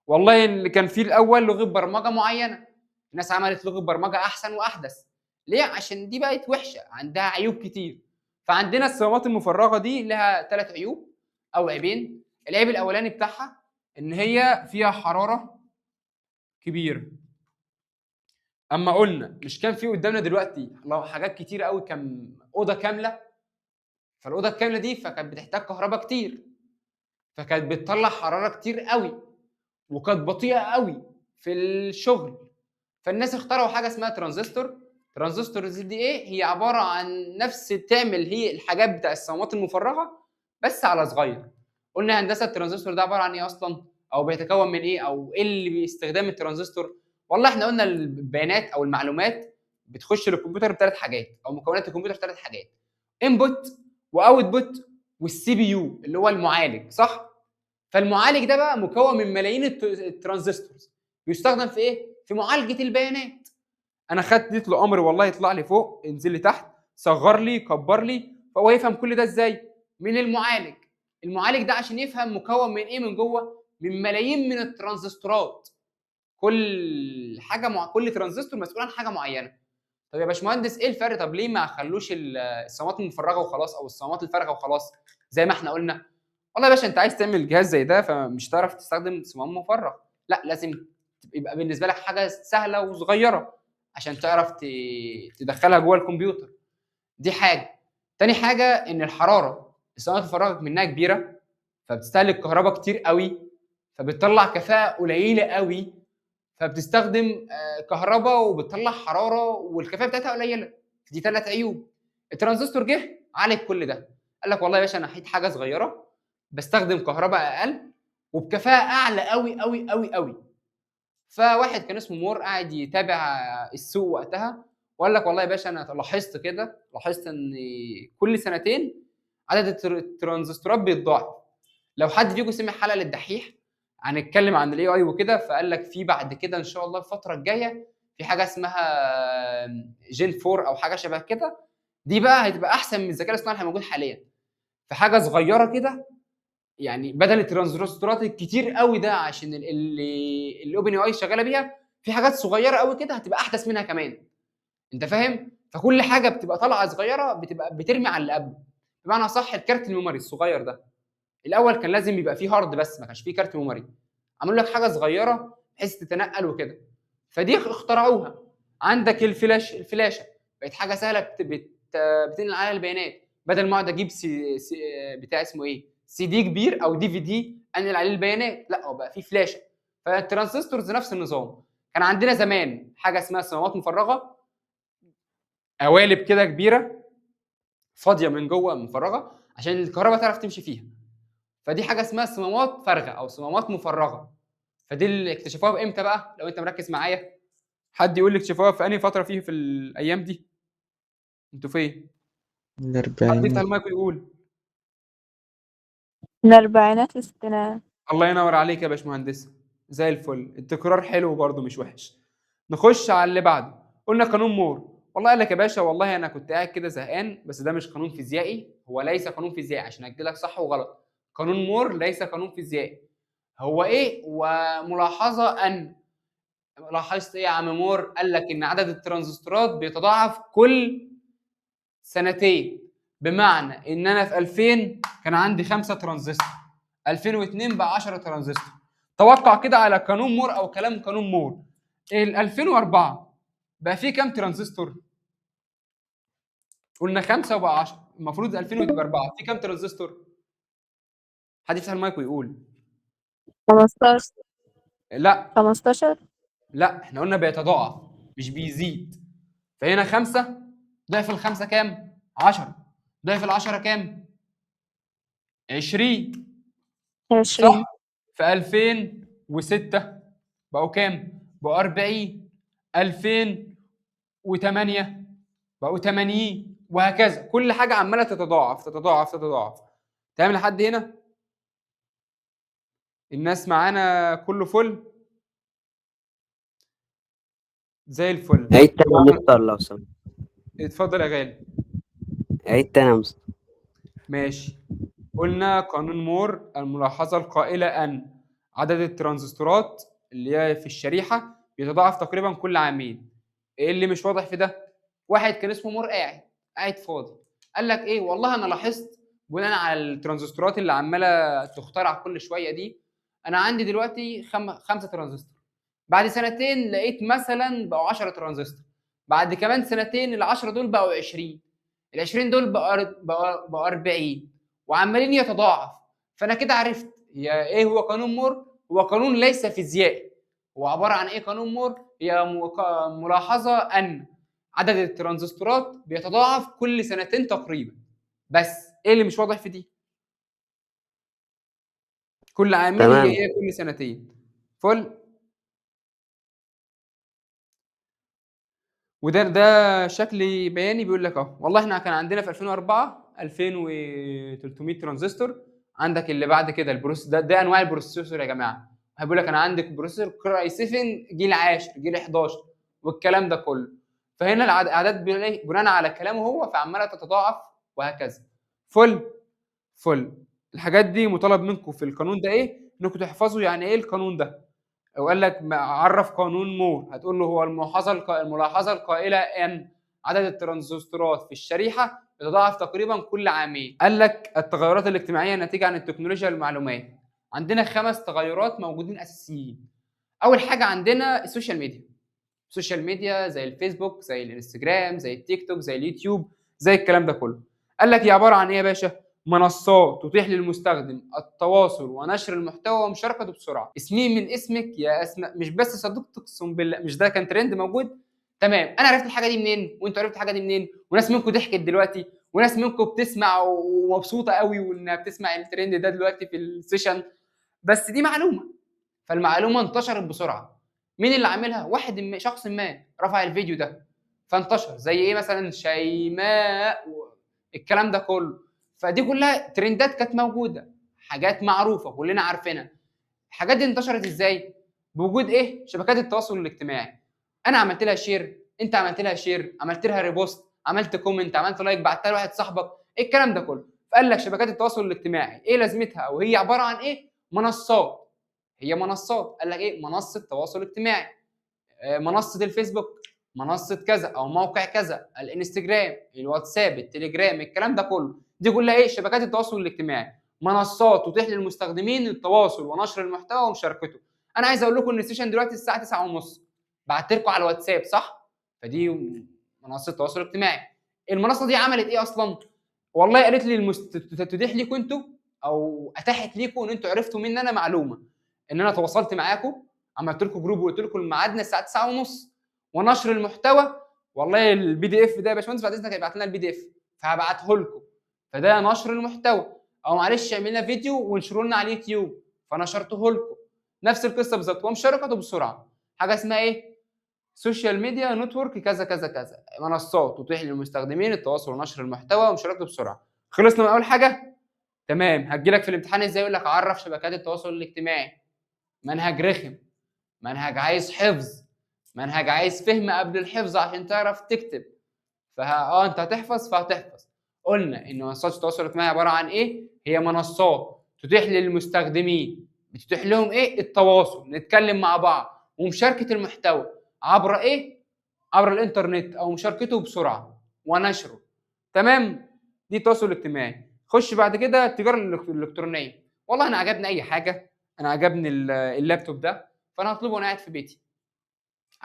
والله اللي كان فيه الاول لغة برمجة معينة، الناس عملت لغة برمجة احسن واحدث. ليه؟ عشان دي بقت وحشة، عندها عيوب كتير. فعندنا الصمامات المفرغه دي لها 3 عيوب او عيبين. العيب الاولاني بتاعها ان هي فيها حرارة كبيرة. اما قلنا مش كان في قدامنا دلوقتي لو حاجات كتير قوي، كان اوضة كاملة، فالاوضه الكاملة دي فكانت بتحتاج كهرباء كتير، فكانت بتطلع حرارة كتير قوي، وكانت بطيئه قوي في الشغل. فالناس اخترعوا حاجة اسمها ترانزستور. ترانزستور دي ايه؟ هي عبارة عن نفس تعمل هي الحاجات بتاع الصمامات المفرغه بس على صغير. قلنا هندسة الترانزستور ده عبارة عن ايه اصلا؟ او بيتكون من ايه؟ او ايه اللي باستخدام الترانزستور؟ والله احنا قلنا البيانات او المعلومات بتخش للكمبيوتر بثلاث حاجات، او مكونات الكمبيوتر 3 حاجات: input و output وال CPU اللي هو المعالج، صح؟ فالمعالج ده بقى مكون من ملايين ال transistors، بيستخدم في ايه؟ في معالجة البيانات. انا خدت اديت له امر والله يطلع لي فوق، انزل لي تحت، صغر لي، كبر لي، فهو يفهم كل ده ازاي؟ من المعالج. المعالج ده عشان يفهم مكون من ايه من جوه؟ من ملايين من الترانزستورات. كل حاجة مع كل ترانزستور مسؤول عن حاجة معينة. طب يا باشمهندس ايه الفرق؟ طب ليه ما خلوش الصمامات المفرغه وخلاص، او الصمامات الفارغة وخلاص زي ما احنا قلنا؟ والله يا باشا انت عايز تعمل جهاز زي ده فمش هتعرف تستخدم صمام مفرغ، لا لازم يبقى بالنسبة لك حاجة سهلة وصغيره عشان تعرف تدخلها جوه الكمبيوتر. دي حاجة. تاني حاجة ان الحرارة، الصمامات المفرغه منها كبيرة فبتستهلك كهرباء كتير قوي، فبتطلع كفاءة قليله قوي، فبتستخدم كهرباء وبتطلع حرارة والكفاءة بتاعتها قليله. دي 3 عيوب. الترانزستور جه عالج كل ده، قال لك والله يا باشا انا حيت حاجة صغيرة بستخدم كهرباء اقل وبكفاءه اعلى قوي قوي قوي قوي. فواحد كان اسمه مور قاعد يتابع السوق وقتها وقال لك والله يا باشا انا لاحظت كده، لاحظت ان كل سنتين عدد الترانزستورات بيتضاعف. لو حد فيكم سمع حلقة للدحيح هنتكلم عن ال AI وكده، فقال لك في بعد كده ان شاء الله الفترة الجاية في حاجة اسمها Gen 4 او حاجة شبه كده، دي بقى هتبقى احسن من الذكاء الاصطناعي اللي موجود حاليا. في حاجة صغيرة كده يعني بدل الترانزستورات الكتير قوي ده عشان اللي ال OpenAI شغالة بيها، في حاجات صغيرة قوي كده هتبقى احدث منها كمان. انت فاهم؟ فكل حاجة بتبقى طالعه صغيرة بتبقى بترمي على اللي قبله. بمعنى صح الكارت ال memory الصغير ده الاول كان لازم يبقى فيه hard بس ما كانش فيه كارت memory، عملوا لك حاجة صغيرة بحيث تتنقل وكده، فدي اخترعوها. عندك الفلاش، الفلاشه بقت حاجة سهلة بتنقل عليها البيانات، بدل ما اقعد اجيب سي سي بتاع اسمه ايه سي دي كبير او DVD انقل عليه البيانات، لا هو بقى فيه فلاشه. فال transistors نفس النظام. كان عندنا زمان حاجة اسمها صمامات مفرغة، قوالب كده كبيرة فاضية من جوه مفرغة عشان الكهرباء تعرف تمشي فيها. فدي حاجة اسمها صمامات فارغة او صمامات مفرغة. فدي اللي اكتشفوها امتى بقى؟ لو انت مركز معايا حد يقول لي اكتشفوها في انهي فترة فيه في الايام دي؟ انتوا فين؟ حد يفتح الأربعينات. المايك ويقول. من الأربعينات للستينات. الله ينور عليك يا باشمهندسه، زي الفل. التكرار حلو برضو مش وحش. نخش على اللي بعده. قلنا قانون مور. والله قال لك يا باشا والله انا كنت قاعد كده زهقان، بس ده مش قانون فيزيائي، هو ليس قانون فيزيائي عشان اجي لك صح وغلط. قانون مور ليس قانون فيزيائي. هو ايه؟ وملاحظة ان لاحظت ايه يا عم مور؟ قال لك ان عدد الترانزستورات بيتضاعف كل سنتين، بمعنى ان انا في 2000 كان عندي 5 ترانزستور، 2002 بقى 10 ترانزستور. توقع كده على قانون مور او كلام قانون مور، ال 2004 بقى فيه كام ترانزستور؟ قلنا 5 وبقى 10، المفروض 2004 في كام ترانزستور؟ حد يفتح المايك ويقول. 15. لا 15. لا، احنا قلنا بيتضاعف مش بيزيد. فهنا 5 ضعف الخمسة كام؟ 10، ضعف ال10 كام؟ 20. 20. صح؟ في 2006 بقوا كام؟ بقوا 40. 2008 بقوا 80، وهكذا. كل حاجة عمالة تتضاعف تتضاعف تتضاعف. تمام لحد هنا؟ الناس معانا كله فل؟ زي الفل. عيد تاني يا مستر لو سمحت. اتفضل يا غالي. عيد تاني يا مستر. ماشي. قلنا قانون مور، الملاحظة القائلة أن عدد الترانزستورات اللي هي في الشريحة بيتضاعف تقريبا كل عامين. ايه اللي مش واضح في ده؟ واحد كان اسمه مور قاعد فاضي، قال لك ايه؟ والله انا لاحظت بناء على الترانزستورات اللي عماله تخترع كل شوية دي، انا عندي دلوقتي 5 ترانزستور، بعد سنتين لقيت مثلا بقوا 10 ترانزستور، بعد كمان سنتين ال10 دول بقوا 20، ال20 دول بقوا 40، وعمالين يتضاعف. فانا كده عرفت يا ايه هو قانون مور. هو قانون ليس فيزيائي. هو عبارة عن ايه قانون مور؟ هي ملاحظة ان عدد الترانزستورات بيتضاعف كل سنتين تقريبا. بس ايه اللي مش واضح في دي؟ كل عامين تمام. هي كل سنتين. فل. وده شكل بياني بيقول لك اهو، والله احنا كان عندنا في 2004 2300 ترانزستور. عندك اللي بعد كده ال processor ده انواع ال processor يا جماعة. هيقول لك انا عندك processor Core i7 جيل 10 جيل 11 والكلام ده كله. فهنا الاعداد بناء على كلامه هو فعماله تتضاعف وهكذا. فل فل. الحاجات دي مطالب منكم في القانون ده ايه؟ انكم تحفظوا يعني ايه القانون ده. لو قال لك عرف قانون مور، هتقول له هو الملاحظة القائلة ان عدد الترانزستورات في الشريحة يتضاعف تقريبا كل عامين. قال لك التغيرات الاجتماعية الناتجة عن التكنولوجيا والمعلومات. عندنا 5 تغيرات موجودين اساسيين. اول حاجة عندنا ال social media. ال social media زي الفيسبوك زي الانستجرام زي التيك توك زي اليوتيوب زي الكلام ده كله. قال لك هي عبارة عن ايه يا باشا؟ منصات تتيح للمستخدم التواصل ونشر المحتوى ومشاركته بسرعة. اسمي من اسمك يا اسماء، مش بس صديقتك، اقسم بالله مش ده كان ترند موجود؟ تمام. انا عرفت الحاجة دي منين وانتوا عرفتوا الحاجة دي منين؟ وناس منكم ضحكت دلوقتي، وناس منكم بتسمع ومبسوطة قوي وانها بتسمع الترند ده دلوقتي في ال session. بس دي معلومة، فالمعلومه انتشرت بسرعة. مين اللي عاملها؟ واحد ما، شخص ما رفع الفيديو ده فانتشر، زي ايه مثلا شيماء الكلام ده كله. فدي كلها ترندات كانت موجودة، حاجات معروفة كلنا عارفينها. الحاجات دي انتشرت ازاي؟ بوجود ايه؟ شبكات التواصل الاجتماعي. انا عملت لها share، انت عملت لها share، عملت لها repost، عملت comment، عملت like، بعتها لواحد صاحبك، ايه الكلام ده كله. فقال لك شبكات التواصل الاجتماعي ايه لازمتها او هي عبارة عن ايه؟ منصات. هي منصات. قال لك ايه؟ منصة تواصل اجتماعي، منصة الفيسبوك، منصة كذا او موقع كذا، الانستجرام، الواتساب، التليجرام، الكلام ده كله. دي كلها ايه؟ شبكات التواصل الاجتماعي، منصات تتيح للمستخدمين التواصل ونشر المحتوى ومشاركته. انا عايز اقول لكم ان ال session دلوقتي الساعة 9:30، بعت لكم على الواتساب صح؟ فدي منصة تواصل اجتماعي. المنصة دي عملت ايه اصلا؟ والله قالت لي تتيح ليكم انتوا او اتاحت ليكم ان انتوا عرفتوا مني انا معلومة، ان انا تواصلت معاكم، عملت لكم group وقلت لكم ميعادنا الساعة 9:30، ونشر المحتوى والله ال PDF ده يا باشمهندس بعد اذنك ابعت لنا ال PDF، فهبعته لكم. فده نشر المحتوى. او معلش اعمل لنا فيديو وانشروا لنا على اليوتيوب، فنشرته لكم. نفس القصة بالظبط، ومشاركته بسرعة. حاجة اسمها ايه؟ social media network كذا كذا كذا، منصات تتيح للمستخدمين التواصل ونشر المحتوى ومشاركته بسرعة. خلصنا من اول حاجة؟ تمام. هتجيلك في الامتحان ازاي؟ يقول لك عرف شبكات التواصل الاجتماعي. منهج رخم، منهج عايز حفظ، منهج عايز فهم قبل الحفظ عشان تعرف تكتب. فها انت هتحفظ فهتحفظ. قلنا ان منصات التواصل الاجتماعي عبارة عن ايه؟ هي منصات تتيح للمستخدمين، بتتيح لهم ايه؟ التواصل، نتكلم مع بعض، ومشاركة المحتوى عبر ايه؟ عبر الانترنت، او مشاركته بسرعة ونشره. تمام؟ دي التواصل الاجتماعي. خش بعد كده التجارة الالكترونية. والله انا عجبني اي حاجة، انا عجبني اللابتوب ده، فانا هطلبه وانا قاعد في بيتي.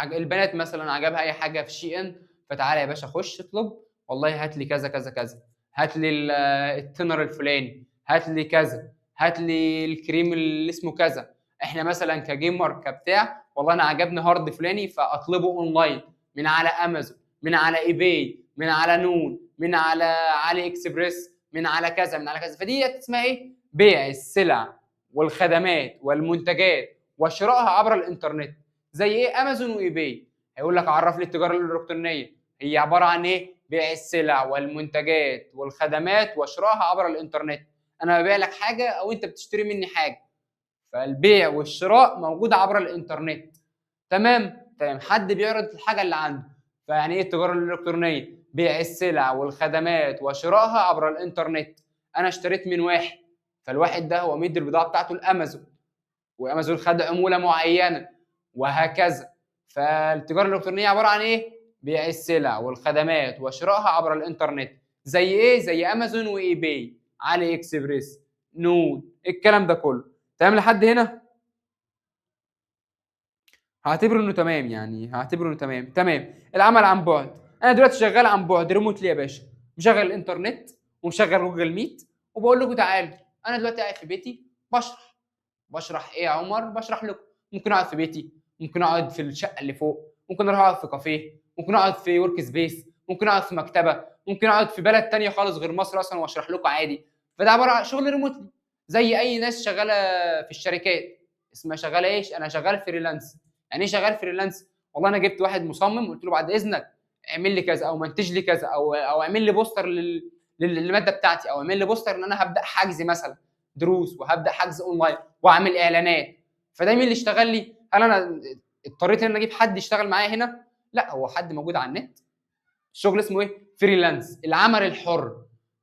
البنات مثلا عجبها اي حاجة في شي ان، فتعالى يا باشا خش اطلب، والله هات لي كذا كذا كذا، هات لي ال toner الفلاني، هات لي كذا، هات لي الكريم اللي اسمه كذا. احنا مثلا ك gamer كبتاع، والله انا عجبني hard فلاني فاطلبه اونلاين من على امازون، من على eBay، من على نون، من على علي اكسبريس، من على كذا، من على كذا. فدي اسمها ايه؟ بيع السلع والخدمات والمنتجات وشرائها عبر الانترنت. زي ايه؟ امازون و eBay. هيقول لك عرف لي التجارة الالكترونية هي عبارة عن ايه؟ بيع السلع والمنتجات والخدمات وشرائها عبر الانترنت. انا ببيع لك حاجة او انت بتشتري مني حاجة، فالبيع والشراء موجود عبر الانترنت. تمام؟ تمام. حد بيعرض الحاجة اللي عنده. فيعني ايه التجارة الالكترونية؟ بيع السلع والخدمات وشرائها عبر الانترنت. انا اشتريت من واحد، فالواحد ده هو مدي البضاعة بتاعته لامازون، وامازون خد عمولة معينة، وهكذا. فالتجاره الالكترونية عبارة عن ايه؟ بيع السلع والخدمات وشرائها عبر الانترنت. زي ايه؟ زي امازون و eBay، علي اكسبريس، نون، الكلام ده كله. تمام لحد هنا؟ هعتبره انه تمام، يعني هعتبره انه تمام. تمام. العمل عن بعد، انا دلوقتي شغال عن بعد remotely يا باشا، مشغل الانترنت ومشغل Google Meet، وبقول لكم تعالوا، انا دلوقتي قاعد في بيتي بشرح. ايه يا عمر؟ بشرح لكم. ممكن اقعد في بيتي، ممكن اقعد في الشقة اللي فوق، ممكن اروح اقعد في كافيه، ممكن اقعد في workspace، ممكن اقعد في مكتبه، ممكن اقعد في بلد تانية خالص غير مصر اصلا واشرح لكم عادي. فده عبارة عن شغل remotely، زي اي ناس شغالة في الشركات اسمها شغالة ايش؟ انا شغال freelance. يعني ايه شغال freelance؟ والله انا جبت واحد مصمم قلت له بعد اذنك اعمل لي كذا، او منتج لي كذا، او اعمل لي poster للمادة بتاعتي، او اعمل لي poster ان انا هبدا حجز مثلا دروس، وهبدا حجز اونلاين، واعمل اعلانات. فده مين اللي اشتغل لي؟ هل انا اضطريت ان انا اجيب حد يشتغل معايا هنا؟ لا، هو حد موجود على النت. الشغل اسمه ايه؟ freelance، العمل الحر.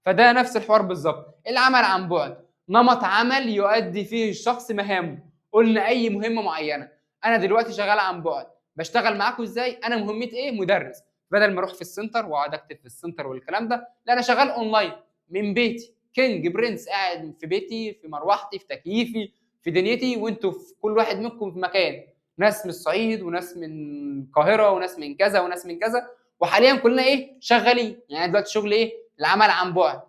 فده نفس الحوار بالظبط. العمل عن بعد نمط عمل يؤدي فيه الشخص مهامه. قلنا اي مهمة معينة. انا دلوقتي شغال عن بعد، بشتغل معاكم ازاي؟ انا مهمتي ايه؟ مدرس. بدل ما اروح في ال center واقعد اكتب في ال center والكلام ده، لا انا شغال اونلاين من بيتي، king prince، قاعد في بيتي، في مروحتي، في تكييفي، في دنيتي، وانتوا في كل واحد منكم في مكان، ناس من الصعيد وناس من القاهرة وناس من كذا وناس من كذا، وحاليا كلنا ايه؟ شغالين. يعني دلوقتي شغل ايه؟ العمل عن بعد.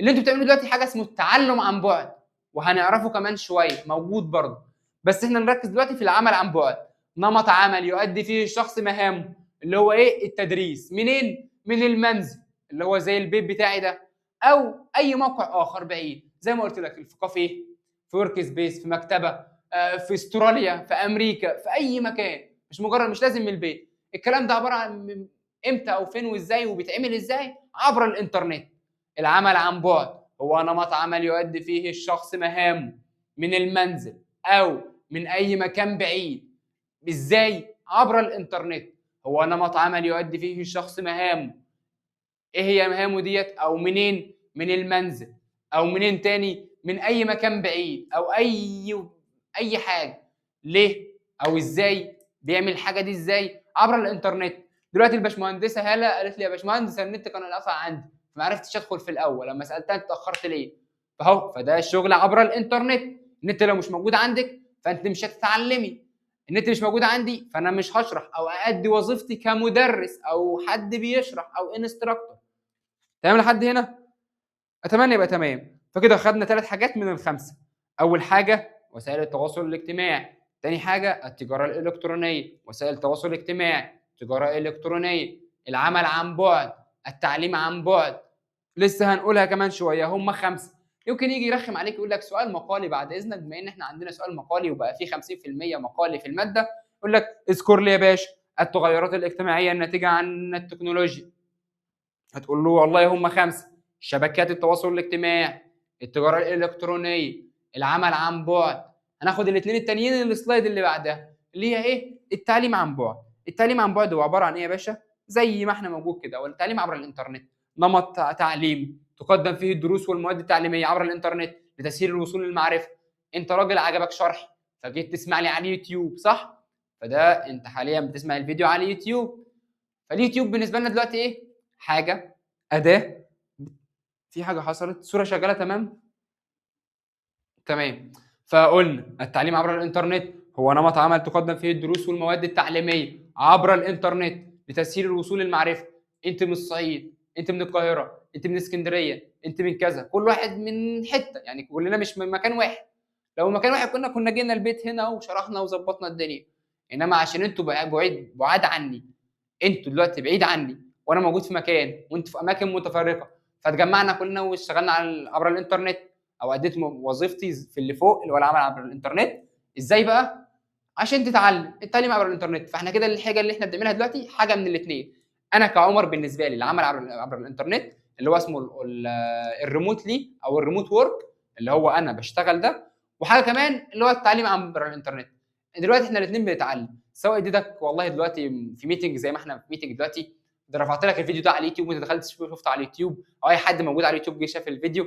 اللي انتوا بتعملوه دلوقتي حاجة اسمه التعلم عن بعد، وهنعرفه كمان شوية، موجود برضه، بس احنا نركز دلوقتي في العمل عن بعد. نمط عمل يؤدي فيه الشخص مهامه، اللي هو ايه؟ التدريس. منين؟ من المنزل، اللي هو زي البيت بتاعي ده، او اي موقع اخر بعيد، زي ما قلت لك في كافيه، في workspace، في مكتبه، في استراليا، في امريكا، في اي مكان، مش مجرد، مش لازم من البيت. الكلام ده عبارة عن امتى او فين وازاي وبيتعمل ازاي؟ عبر الانترنت. العمل عن بعد هو نمط عمل يؤدي فيه الشخص مهامه من المنزل او من اي مكان بعيد. ازاي؟ عبر الانترنت. هو نمط عمل يؤدي فيه الشخص مهامه. ايه هي مهامه ديت؟ او منين؟ من المنزل، او منين تاني؟ من اي مكان بعيد، او اي حاجة. ليه او ازاي بيعمل الحاجة دي؟ ازاي؟ عبر الانترنت. دلوقتي الباشمهندسه هاله قالت لي يا باشمهندس النت كان قطع عندي فما عرفتش ادخل في الاول، لما سالتها انت اتاخرت ليه؟ فهو فده الشغل عبر الانترنت. النت لو مش موجود عندك فانت مش هتتعلمي، النت مش موجود عندي فانا مش هشرح او اادي وظيفتي كمدرس او حد بيشرح او instructor. تمام لحد هنا؟ اتمنى يبقى تمام. فكده خدنا 3 حاجات من ال5. اول حاجة وسائل التواصل الاجتماعي، تاني حاجة التجارة الالكترونية، وسائل التواصل الاجتماعي، تجارة الكترونية، العمل عن بعد، التعليم عن بعد، لسه هنقولها كمان شوية. هم 5. يمكن يجي يرخم عليك يقول لك سؤال مقالي بعد اذنك، بما ان احنا عندنا سؤال مقالي وبقى فيه 50% مقالي في المادة، يقول لك اذكر لي يا باشا التغيرات الاجتماعية الناتجة عن التكنولوجيا. هتقول له والله هم 5: شبكات التواصل الاجتماعي، التجارة الالكترونية، العمل عن بعد. هناخد الاثنين التانيين ال slide اللي بعدها اللي هي ايه؟ التعليم عن بعد. التعليم عن بعد هو عبارة عن ايه يا باشا؟ زي ما احنا موجود كده، هو التعليم عبر الانترنت، نمط تعليم تقدم فيه الدروس والمواد التعليمية عبر الانترنت لتسهيل الوصول للمعرفة. انت راجل عجبك شرح فجيت تسمع لي على اليوتيوب، صح؟ فده انت حاليا بتسمع الفيديو على اليوتيوب. فاليوتيوب بالنسبة لنا دلوقتي ايه؟ حاجة، اداه. في حاجة حصلت، صوره شغالة، تمام تمام. فقلنا التعليم عبر الانترنت هو نمط عمل تقدم فيه الدروس والمواد التعليمية عبر الانترنت لتسهيل الوصول للمعرفة. انت من الصعيد، انت من القاهرة، انت من اسكندرية، انت من كذا، كل واحد من حتة، يعني كلنا مش من مكان واحد. لو مكان واحد كنا جينا البيت هنا وشرحنا وظبطنا الدنيا، انما عشان انتوا بعاد عني، انتوا دلوقتي بعيد عني وانا موجود في مكان وانتوا في اماكن متفرقة، فتجمعنا كلنا واشتغلنا عبر الانترنت، او اديت وظيفتي في اللي فوق اللي هو العمل عبر الانترنت. ازاي بقى؟ عشان تتعلم التعليم عبر الانترنت. فاحنا كده الحاجة اللي احنا بنعملها دلوقتي حاجة من الاثنين. انا كعمر بالنسبة لي العمل عبر الانترنت اللي هو اسمه ال remotely او ال remote work اللي هو انا بشتغل ده، وحاجه كمان اللي هو التعليم عبر الانترنت. دلوقتي احنا الاثنين بنتعلم، سواء اديتك والله دلوقتي في meeting زي ما احنا في meeting دلوقتي، ده رفعت لك الفيديو ده على اليوتيوب وانت دخلت شفته على اليوتيوب، او اي حد موجود على اليوتيوب جه شاف الفيديو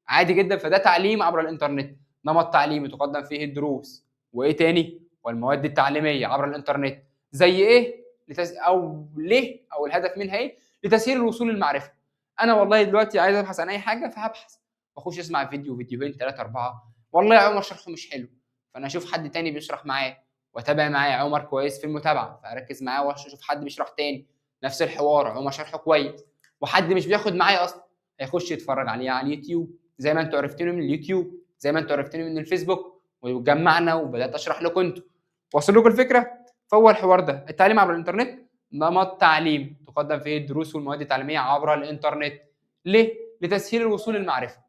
عادي جدا. فده تعليم عبر الانترنت، نمط تعليمي تقدم فيه الدروس وايه تاني؟ والمواد التعليمية عبر الانترنت. زي ايه؟ او ليه؟ او الهدف منها ايه؟ لتسهيل الوصول للمعرفة. انا والله دلوقتي عايز ابحث عن اي حاجة فهبحث، واخش اسمع فيديو فيديوهين 3 4، والله يا عمر شرحه مش حلو، فانا اشوف حد تاني بيشرح معاه واتابع معاه. عمر كويس في المتابعة فاركز معاه واشوف حد بيشرح تاني نفس الحوار، عمر شرحه كويس، وحد مش بياخد معايا اصلا هيخش يتفرج عليه على اليوتيوب، زي ما انتوا عرفتوني من اليوتيوب، زي ما انتوا عرفتوني من الفيسبوك، وجمعنا وبدات اشرح لكم انتوا. وصل لكم الفكرة؟ فهو الحوار ده التعليم عبر الانترنت نمط تعليم تقدم فيه الدروس والمواد التعليمية عبر الانترنت. ليه؟ لتسهيل الوصول للمعرفة.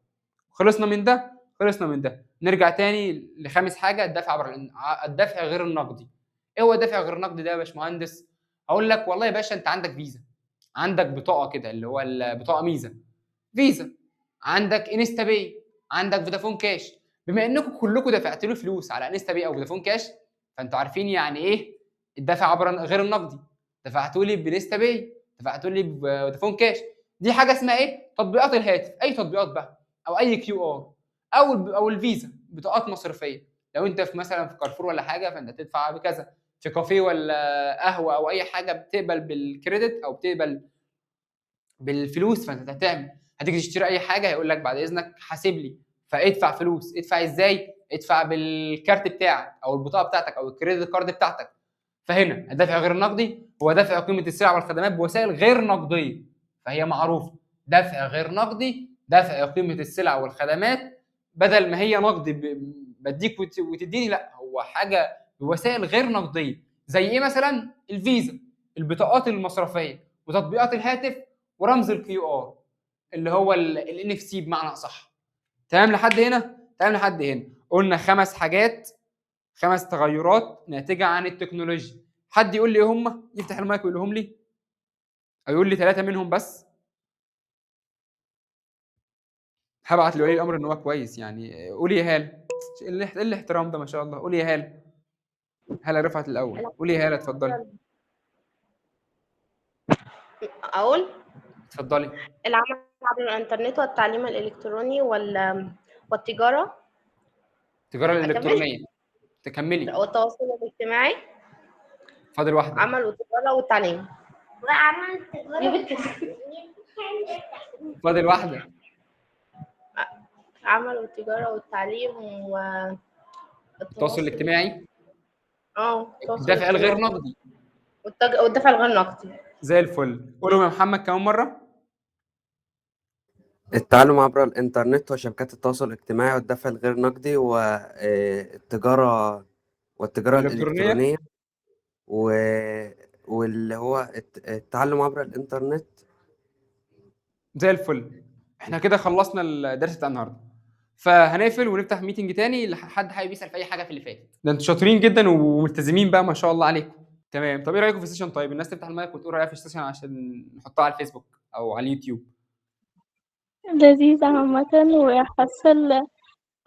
خلصنا من ده، خلصنا من ده. نرجع تاني لخامس حاجة، الدفع عبر الدفع غير النقدي. ايه هو الدفع غير النقدي ده يا باشمهندس؟ هقول لك والله يا باشا انت عندك فيزا، عندك بطاقة كده اللي هو البطاقة ميزة، فيزا، عندك InstaPay، عندك فودافون كاش. بما انكم كلكم دفعتوا له فلوس على InstaPay او فودافون كاش، فانتوا عارفين يعني ايه الدفع عبر غير النقدي. دفعتوا لي ب InstaPay، دفعتوا لي بفودافون كاش، دي حاجة اسمها ايه؟ تطبيقات الهاتف، اي تطبيقات بقى، او اي QR، او الفيزا، بطاقات مصرفية. لو انت في مثلا في كارفور ولا حاجة فانت تدفع بكذا، في كافيه ولا قهوة او اي حاجة بتقبل بال credit او بتقبل بالفلوس، فانت هتعمل هتيجي تشتري اي حاجة هيقول لك بعد اذنك حاسب لي، فادفع فلوس. ادفع ازاي؟ ادفع بالكارت بتاعك او البطاقة بتاعتك او ال credit card بتاعتك. فهنا الدفع غير النقدي هو دفع قيمة السلع والخدمات بوسائل غير نقدية، فهي معروفة. دفع غير نقدي دفع قيمة السلع والخدمات بدل ما هي نقدي بديك وتديني، لا هو حاجة بوسائل غير نقدية. زي ايه مثلا؟ الفيزا، البطاقات المصرفية، وتطبيقات الهاتف، ورمز ال QR اللي هو ال NFC بمعنى اصح. تمام لحد هنا؟ تمام لحد هنا. قلنا 5 حاجات، 5 تغيرات ناتجة عن التكنولوجيا. حد يقول لي ايه هم؟ يفتح المايك ويقولهم لي، او يقول لي 3 منهم بس. هبعت لولي الامر ان هو كويس يعني. قولي يا هاله. ايه الاحترام ده ما شاء الله. قولي يا هاله. هاله رفعت الاول. قولي يا هاله، اتفضلي. اقول؟ اتفضلي. العمل عبر الانترنت والتعليم الالكتروني والتجارة. التجارة الالكترونية. تكملي. والتواصل الاجتماعي. فاضل واحدة. عمل والتجارة والتعليم. وعمل تجارة. فاضل واحدة. عمل والتجارة والتعليم والتواصل الاجتماعي. الدفع الغير نقدي. والدفع الغير نقدي. زي الفل. قولهم يا محمد كمان مرة. التعلم عبر الإنترنت وشبكات التواصل الاجتماعي والدفع الغير نقدي والتجارة والتجارة الإلكترونية الإلكترونية واللي هو التعلم عبر الإنترنت. زي الفل. احنا كده خلصنا الدرس بتاع النهارده، فهنقفل ونفتح meeting تاني. لحد حابب يسال في اي حاجة في اللي فات ده؟ انتوا شاطرين جدا وملتزمين بقى ما شاء الله عليكم. تمام. طب ايه رايكم في ال session؟ طيب الناس تفتح المايك وتقول رايها في ال session عشان نحطها على الفيسبوك او على اليوتيوب. لذيذ عامة، وحاسة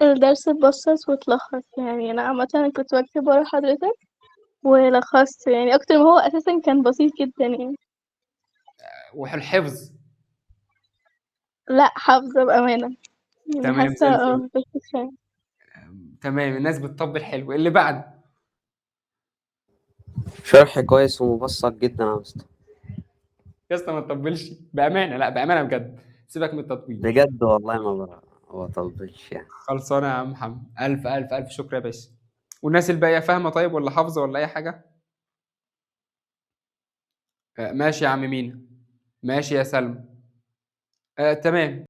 الدرس اتبسط واتلخص. يعني أنا عامة كنت بكتب ورا حضرتك ولخصت يعني أكتر ما هو أساسا كان بسيط جدا يعني. والحفظ؟ لا، حافظة بأمانة يعني. تمام، زي حاسة الفل. بس كفاية. تمام، الناس بتطبل. حلو. اللي بعد. شرح كويس ومبسط جدا يا مستر. يا اسطى ما تطبلش بامانه، لا بامانه بجد، سيبك من التطبيل. بجد والله ما بطبلش يعني. خلصانه يا عم محمد، الف الف الف شكر يا باشا. والناس الباقية فاهمه طيب ولا حافظه ولا اي حاجة؟ ماشي يا عم مينا، ماشي يا سلمى. تمام.